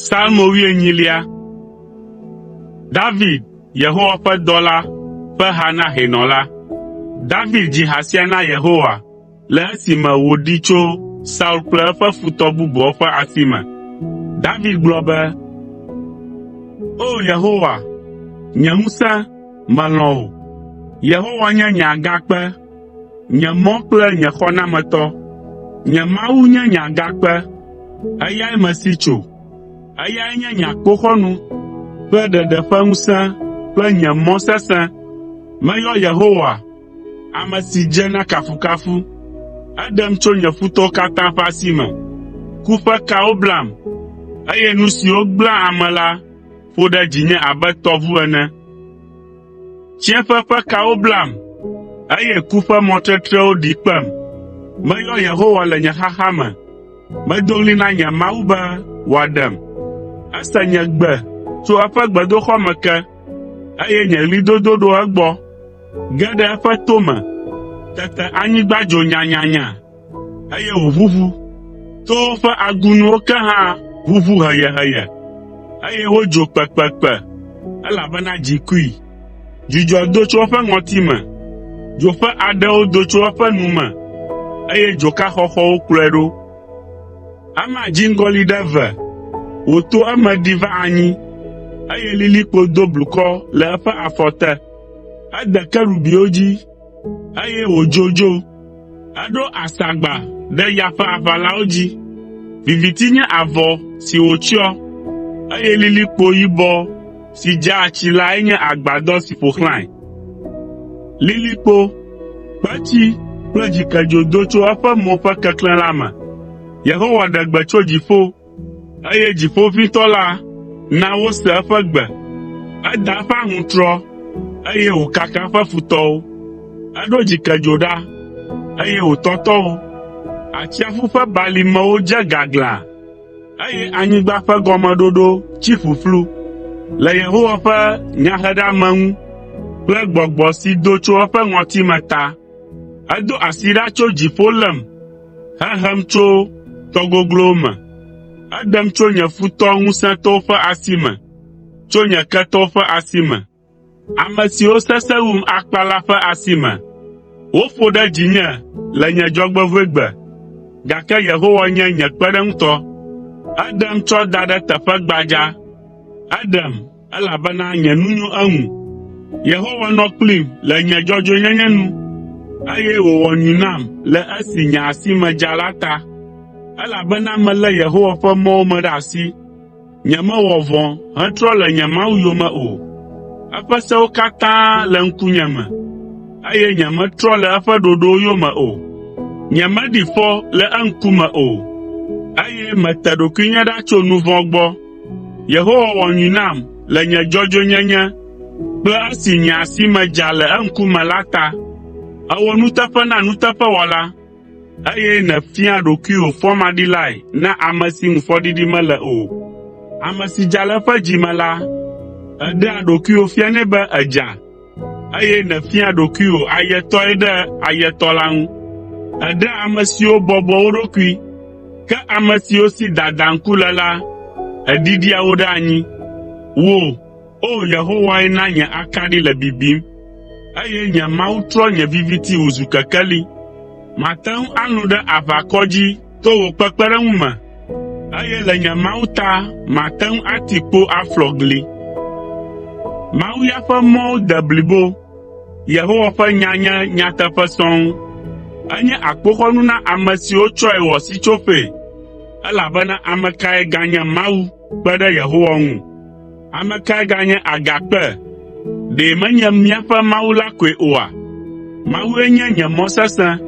Psalmo wuienyilia. David, Yehowa ƒe dɔla, ƒe ha na hɛnɔ la. David dzi ha sia na Yehowa le esime wòɖee tso Saul kple eƒe futɔ bubuawo ƒe asi me. David gblɔ be, “O! Yehowa, nye ŋusẽ, melɔ̃ wò. Yehowa nye nye agakpe, nye mɔ kple nye xɔnametɔ. Nye Mawu nye nye agakpe, eyae mesi tso. Eyae nye nye akpoxɔnu kple ɖeɖe ƒe ŋusẽ kple nye mɔ sesẽ. Meyɔ Yehowa, ame si dze na kafukafu. Eɖem tso nye futɔwo katã ƒe asi me. Ku ƒe kawo blam, eye nu siwo gblẽa ame la ƒo ɖe dzinye abe tɔʋu ene. Tsiẽƒe ƒe kawo blam, eye ku ƒe mɔtetrewo ɖi kpem. Meyɔ Yehowa le nye xaxa me. Medo ɣli na nye Mawu be wòaɖem. Ese nye gbe tso eƒe gbedoxɔ me ke, eye nye ɣlidodo ɖo egbɔ, ge ɖe eƒe to me. Tete anyigba dzo nyanyanya, eye wòʋuʋu. Towo ƒe agunuwo ke hã ʋuʋu heyeheye, eye wodzo kpekpekpe, elabena dzi kui. Dzudzɔ do tso eƒe ŋɔtime, dzo ƒe aɖewo do tso eƒe nu me, eye dzoka xɔxɔwo kplɔe ɖo. Ema dziŋgɔli ɖe eve, wòto eme ɖi va anyi, eye lilikpo do blukɔ le eƒe afɔ te. Ede kerubiwo dzi, eye wòdzo dzo. Eɖo asagba ɖe ya ƒe aʋalawo dzi. Viviti nye avɔ si wòtsyɔ, eye lilikpo yibɔ si dzaa tsi lae nye agbadɔ si ƒo xlãe. Lilikpo, kpetsi kple dzikedzo do tso eƒe mo ƒe keklẽ la me. Yehowa ɖe gbe tso dziƒo, eye Dziƒoʋĩtɔ la na wose eƒe gbe. Eda eƒe aŋutrɔ, eye wòkaka eƒe futɔwo. Eɖo dzikedzo ɖa, eye wòtɔtɔ wo. Atsiaƒu ƒe balimewo dze gaglãa, eye anyigba ƒe gɔmeɖoɖo tsi ƒuƒlu le Yehowa ƒe nyaheɖeameŋu kple gbɔgbɔ si do tso eƒe ŋɔtime ta. Edo asi ɖa tso dziƒo lém hehem tso tɔ goglowo me. Eɖem tso nye futɔ ŋusẽtɔwo ƒe asi me, tso nye ketɔwo ƒe asi me, ame siwo sesẽ wum akpa la ƒe asi me. Woƒo ɖe dzinye le nye dzɔgbevɔ̃egbe, gake Yehowa nye nye kpeɖeŋutɔ. Eɖem tsɔ da ɖe teƒe gbadza, eɖem, elabena nye nu nyo eŋu. Yehowa nɔ kplim le nye dzɔdzɔenyenye nu, eye wòwɔ nyui nam le esi nye asi me dza la ta. Elabena melé Yehowa ƒe mɔwo me ɖe asi, nyemewɔ vɔ̃ hetrɔ le nye Mawu yome o. Eƒe sewo katã le ŋkunye me, eye nyemetrɔ le eƒe ɖoɖowo yome o. Nyemeɖi fɔ le eŋkume o, eye mete ɖokuinye ɖa tso nu vɔ̃ gbɔ. Yehowa wɔ nyui nam le nye dzɔdzɔenyenye kple esi nye asi me dza le eŋkume la ta. Èwɔ nuteƒe na nuteƒewɔla, eye nèfia ɖokuiwò fɔmaɖilae na ame si ŋu fɔɖiɖi mele o. Ame si dza le eƒe dzi me la, èɖea ɖokuiwò fianɛ be èdza, eye nèfia ɖokuiwò ayetɔe ɖe ayetɔ la ŋu. Èɖea ame siwo bɔbɔa wo ɖokui, ke ame siwo si dadaŋku le la, èɖiɖia wo ɖe anyi. Wò, O Yehowae na nye akaɖi le bibim, eye nye Mawu trɔ nye viviti wòzu kekeli. Mate ŋu alũ ɖe aʋakɔ dzi to wò kpekpeɖeŋu me, eye le nye Mawu ta mate ŋu ati kpo aflɔ gli. Mawu ya ƒe mɔwo de blibo, Yehowa ƒe nya nye nyateƒe sɔŋ. Enye akpoxɔnu na ame siwo tsɔe wɔ sitsoƒee, elabena ame kae ganye Mawu kpe ɖe Yehowa ŋu? Ame kae ganye Agakpe? Ɖe menye míaƒe Mawu la koe oa? Mawue nye nye mɔ sesẽ,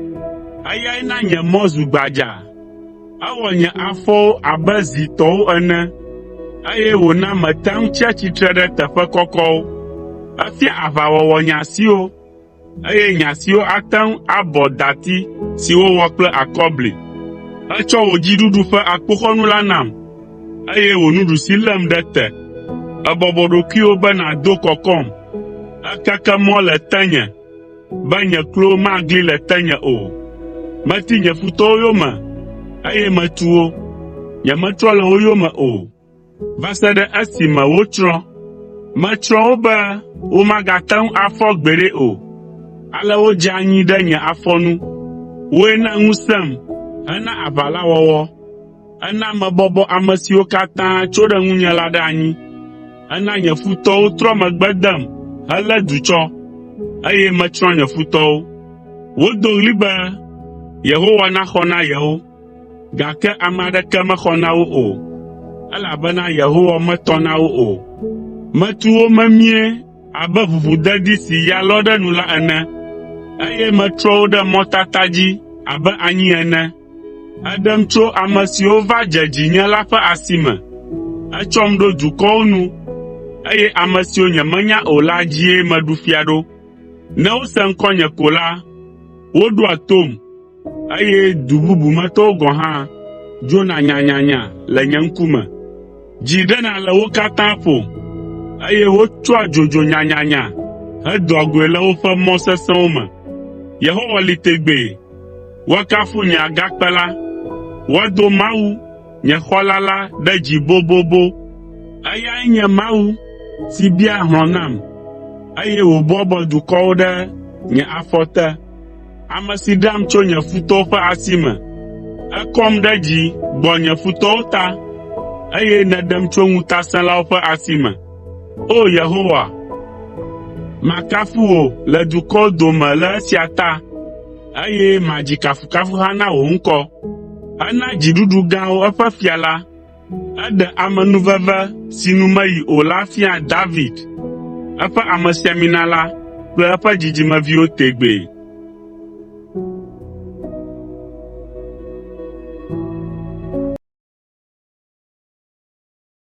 eyae na nye mɔ zu gbadzaa. Ewɔ nye afɔwo abe zi tɔwo ene, eye wòna mete ŋu tsia tsitre ɖe teƒe kɔkɔwo. Efia aʋawɔwɔ nye asiwo, eye nye asiwo ate ŋu abɔ dati si wowɔ kple akɔbli. Ètsɔ wò dziɖuɖu ƒe akpoxɔnu la nam, eye wò nuɖusi lém ɖe te. Èbɔbɔ ɖokuiwò be nàdo kɔkɔm. Èkeke mɔ le tenye be nye klowo magli le tenye o. Meti nye futɔwo yome, eye metu wo. Nyemetrɔ le wo yome o. va se ɖe esime wotsrɔ̃. Metsrɔ̃ wo be womagate ŋu afɔ gbeɖe o, ale wodze anyi ɖe nye afɔ nu. Wòe na ŋusẽm hena aʋa la wɔwɔ. Èna mebɔbɔ ame siwo katã tso ɖe ŋunye la ɖe anyi. Èna nye futɔwo trɔ megbe dem helé du tsɔ, eye metsrɔ̃ nye futɔwo. Wodo ɣli be Yehowa naxɔ na yewo, gake ame aɖeke mexɔ na wo o, elabena Yehowa metɔ na wo o. Metu wo memie abe ʋuʋudedi si ya lɔ ɖe nu la ene, eye metrɔ wo ɖe mɔtata dzi abe anyi ene. Èɖem tso ame siwo va dze dzinye la ƒe asi me. Ètsɔm ɖo dukɔwo nu, eye ame siwo nyemenya o la dzie meɖu fia ɖo. Ne wose ŋkɔnye ko la, woɖoa tom, eye du bubu me tɔwo gɔ̃ hã dzona nyanyanya le nye ŋkume. Dzi ɖena le wo katã ƒo, eye wotsɔa dzodzo nyanyanya hedoa goe le woƒe mɔ sesẽwo me. Yehowa li tegbee. Woakafu nye Agakpe la, woado Mawu, nye Xɔla la ɖe dzi bobobo. Eyae nye Mawu si bia hlɔ̃ nam, eye wòbɔbɔ dukɔwo ɖe nye afɔ te. Ame si ɖeam tso nye futɔwo ƒe asi me. Ekɔm ɖe dzi gbɔ nye futɔwo ta, eye nèɖem tso ŋutasẽlawo ƒe asi me. O! Yehowa, makafu wò le dukɔwo dome le esia ta, eye madzi kafukafuha na wò ŋkɔ. Ena dziɖuɖu gãwo eƒe fia la. Eɖe amenuveve si nu meyi o la fia David, eƒe amesiamina la kple eƒe dzidzimeviwo tegbee.